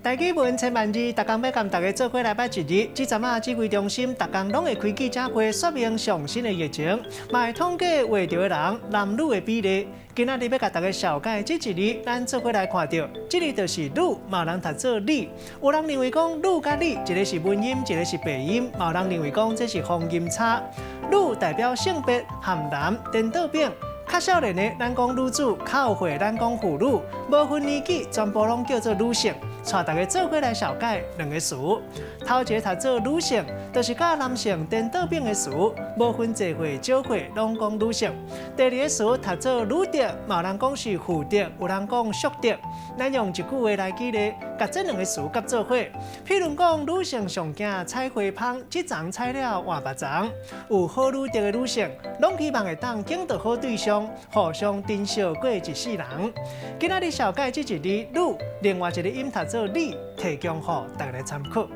台語文千萬字，逐工欲共大家做伙來捌一字。這陣仔指揮中心，逐工攏會開記者會說明上新的疫情，嘛會統計患著的人男女的比例。今仔日欲共大家紹介這一字，咱做伙來看著，這个就是女，嘛有人讀做理。有人認為講女佮理，一个是文音，一个是白音，嘛有人認為講這是方音差。女代表性別含男顛倒反。較少年的，咱講女子；較有歲，咱講婦女。無分年紀，全部攏叫做女性。帶大家做伙來紹介兩個詞。頭一个讀做女性，就是佮男性顛倒反的詞，無分濟歲少歲，攏講女性。第二個詞讀做女德，嘛有人講是婦德，有人講淑德。咱用一句話來舉例，共這兩個詞夾做伙。譬如講，女性上驚採花蜂，這叢採了換別叢。有好女德的女性，攏希望會當揀著好對象，互相珍惜過一世人。今仔日紹介這一字女，另外一个音讀做理，提供予大家來參考。